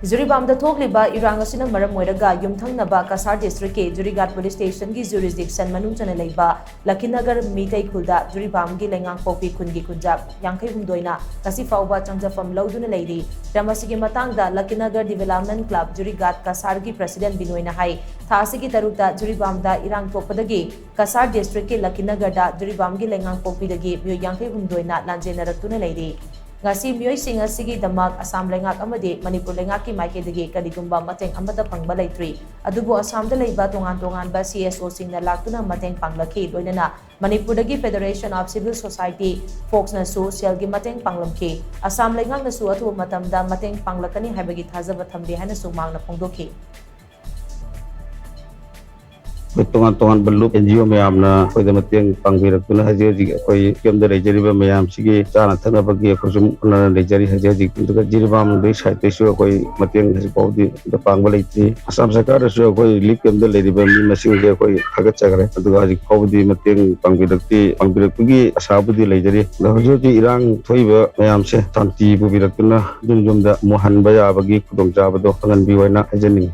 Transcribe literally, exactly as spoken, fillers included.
ꯖꯤꯔꯤꯕꯥꯝꯗ ꯊꯣꯛꯂꯤꯕ ꯏꯔꯥꯡ ꯑꯁꯤꯅ ꯃꯔꯝ ꯑꯣꯏꯔꯒ ꯌꯨꯝꯊꯪꯅꯕ ꯀꯁꯥꯔ ꯗꯤꯁꯇ꯭ꯔꯤꯛꯀꯤ ꯖꯨꯔꯤꯒꯥꯠ ꯄꯨꯂꯤꯁ ꯁ꯭ꯇꯦꯁꯟꯒꯤ ꯖꯨꯔꯤꯁꯗꯤꯛꯁꯟ ꯃꯅꯨꯡ ꯆꯟꯅ ꯂꯩꯕ ꯂꯈꯤꯅꯒꯔ ꯃꯤꯇꯩ ꯈꯨꯜꯗ ꯖꯤꯔꯤꯕꯥꯝꯒꯤ ꯂꯩꯉꯥꯛꯄꯣꯛꯄꯤ ꯈꯨꯟꯒꯤ ꯈꯨꯟꯖꯥ ꯌꯥꯡꯈꯩ ꯍꯨꯝꯗꯣꯏꯅ ꯉꯁꯤ ꯐꯥꯎꯕ ꯆꯪꯖꯐꯝ ꯂꯧꯗꯨꯅ ꯂꯩꯔꯤ꯫ ꯃꯔꯝ ꯑꯁꯤꯒꯤ ꯃꯇꯥꯡꯗ ꯂꯈꯤꯅꯒꯔ ꯗꯤꯕꯦꯂꯞꯃꯦꯟ ꯀ꯭ꯂꯕ ꯖꯨꯔꯤꯒꯥꯠ ꯀꯁꯥꯔꯒꯤ ꯄ꯭ꯔꯁꯤꯗꯦꯟ ꯕꯤꯅꯣꯏꯅ ꯍꯥꯏ, ꯊꯥ ꯑꯁꯤꯒꯤ ꯇꯔꯨꯛꯇ ꯖꯤꯔꯤꯕꯥꯝꯗ ꯏꯔꯥꯡ ꯊꯣꯛꯄꯗꯒꯤ ꯀꯁꯥꯔ ꯗꯤꯁꯇ꯭ꯔꯤꯛꯀꯤ ꯂꯈꯤꯅꯒꯔꯗ ꯖꯤꯔꯤꯕꯥꯝꯒꯤ ꯂꯩꯉꯥꯛꯄꯣꯛꯄꯤꯗꯒꯤ ꯃꯤꯑꯣꯏ ꯌꯥꯡꯈꯩ ꯍꯨꯝꯗꯣꯏꯅ ꯂꯥꯟꯖꯦꯟꯅꯔꯛꯇꯨꯅ ꯂꯩꯔꯤ꯫ ꯉꯁꯤ ꯃꯤꯑꯣꯏꯁꯤꯡ ꯑꯁꯤꯒꯤꯗꯃꯛ ꯑꯁꯥꯝ ꯂꯩꯉꯥꯛ ꯑꯃꯗꯤ ꯃꯅꯤꯄꯨꯔ ꯂꯩꯉꯥꯛꯀꯤ ꯃꯥꯏꯀꯩꯗꯒꯤ ꯀꯔꯤꯒꯨꯝꯕ ꯃꯇꯦꯡ ꯑꯃꯠꯇ ꯐꯪꯕ ꯂꯩꯇ꯭ꯔꯤ꯫ ꯑꯗꯨꯕꯨ ꯑꯁꯥꯝꯗ ꯂꯩꯕ ꯇꯣꯉꯥꯟ ꯇꯣꯉꯥꯟꯕ ꯁꯤ ꯑꯦꯁ ꯑꯣꯁꯤꯡꯅ ꯂꯥꯛꯇꯨꯅ ꯃꯇꯦꯡ ꯄꯥꯡꯂꯛꯈꯤ꯫ ꯂꯣꯏꯅꯅ ꯃꯅꯤꯄꯨꯔꯗꯒꯤ Federation of Civil Society, ꯐꯣꯛꯁꯅꯁꯨ ꯁꯦꯜꯒꯤ ꯃꯇꯦꯡ ꯄꯥꯡꯂꯝꯈꯤ꯫ ꯑꯁꯥꯝ ꯂꯩꯉꯥꯛꯅꯁꯨ ꯑꯊꯨꯕ ꯃꯇꯝꯗ ꯃꯇꯦꯡ ꯄꯥꯡꯂꯛꯀꯅꯤ ꯍꯥꯏꯕꯒꯤ ꯊꯥꯖꯕ ꯊꯝꯂꯤ ꯍꯥꯏꯅꯁꯨ ꯃꯍꯥꯛꯅ ꯐꯣꯡꯗꯣꯛꯈꯤ꯫ ꯑꯩꯈꯣꯏ ꯇꯣꯉꯥꯟ ꯇꯣꯉꯥꯟꯕ ꯂꯨꯞ, ꯑꯦꯟ ꯖꯤ ꯑꯣ ꯃꯌꯥꯝꯅ ꯑꯩꯈꯣꯏꯗ ꯃꯇꯦꯡ ꯄꯥꯡꯕꯤꯔꯛꯇꯨꯅ ꯍꯧꯖꯤꯛ ꯍꯧꯖꯤꯛ ꯑꯩꯈꯣꯏ ꯌꯨꯝꯗ ꯂꯩꯖꯔꯤꯕ ꯃꯌꯥꯝꯁꯤꯒꯤ ꯆꯥꯅ ꯊꯛꯅꯕꯒꯤ ꯑꯩꯈꯣꯏ ꯁꯨꯝ ꯍꯣꯠꯅꯗꯨꯅ ꯂꯩꯖꯔꯤ꯫ ꯍꯧꯖꯤꯛ ꯍꯧꯖꯤꯛ ꯑꯗꯨꯒ ꯖꯤꯔꯤꯕꯥꯝ ꯂꯣꯝꯗꯒꯤ ꯁꯥꯏꯠꯇꯩꯁꯨ ꯑꯩꯈꯣꯏ ꯃꯇꯦꯡ ꯍꯧꯖꯤꯛ ꯐꯥꯎꯕꯗꯤ ꯑꯝꯇ ꯄꯥꯡꯕ ꯂꯩꯇ꯭ꯔꯤ꯫ ꯑꯁꯥꯝ ꯁꯔꯀꯥꯔꯗꯁꯨ ꯑꯩꯈꯣꯏ ꯔꯤꯂꯤꯐ ꯀꯦꯝꯞꯇ ꯂꯩꯔꯤꯕ ꯃꯤ ꯃꯁꯤꯡꯁꯦ ꯑꯩꯈꯣꯏ ꯊꯥꯒꯠꯆꯈ꯭ꯔꯦ, ꯑꯗꯨꯒ ꯍꯧꯖꯤꯛ ꯐꯥꯎꯕꯗꯤ ꯃꯇꯦꯡ ꯄꯥꯡꯕꯤꯔꯛꯇꯦ, ꯄꯥꯡꯕꯤꯔꯛꯄꯒꯤ ꯑꯁꯥꯕꯨꯗꯤ ꯂꯩꯖꯔꯤ꯫ ꯑꯗꯣ ꯍꯧꯖꯤꯛ ꯍꯧꯖꯤꯛ ꯏꯔꯥꯡ ꯊꯣꯛꯏꯕ ꯃꯌꯥꯝꯁꯦ ꯁꯥꯟꯇꯤ ꯄꯨꯕꯤꯔꯛꯇꯨꯅ ꯌꯨꯝ ꯌꯨꯝꯗ ꯑꯃꯨꯛ ꯍꯟꯕ ꯌꯥꯕꯒꯤ ꯈꯨꯗꯣꯡꯆꯥꯕꯗꯣ ꯐꯪꯍꯟꯕꯤꯌꯨ ꯍꯥꯏꯅ ꯍꯥꯏꯖꯅꯤꯡꯉꯤ꯫